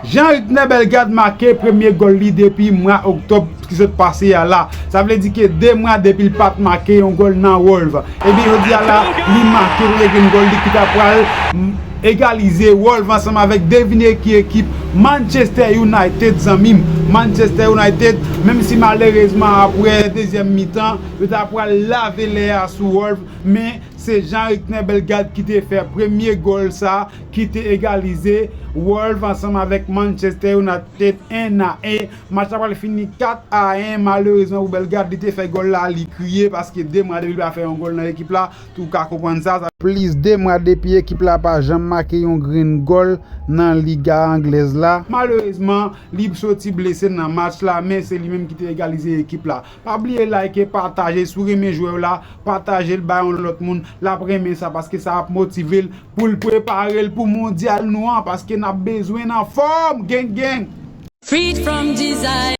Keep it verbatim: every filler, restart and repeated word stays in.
Jean Ricner Bellegarde make premye gòl li depi mwa oktòb ki sot pase a la. Sa vle di ke de mwa depi l pa t make yon gòl nan Wolves. Ebyen, jodi a la, li make premye grenn gòl li ki ta pral egalize Wolves ansanm avèk, devine ki ekip, Manchester United, zanmi m. Manchester United, menm si malerezman apre dezyèm mitan, yo ta pral lave lè a sou Wolves, men se Jean Ricner Bellegarde ki te fè premye gòl sa ki te egalize Wolves ansanm avèk Manchester United en a en. Match la pral fini kat a en. Malerezman pou Bellegarde, li te fè gòl la, li kriye paske de mwa depi li pa fè yon gòl nan ekip la. Tou ka konprann sa. Sa plis de mwa depi ekip la pa janm make yon grenn gòl nan Liga anglèz la. Malerezman, li soti blese nan match la, men se li menm ki te egalize ekip la. Pa bliye like, pataje, si w renmen jwè w la, pataje l bay yon lòt moun, l ap renmen sa paske sa ap motive l pou l prepare l pou mondyal nou an, paske n ap bezwen n anfòm, gang gang. Freed from desire.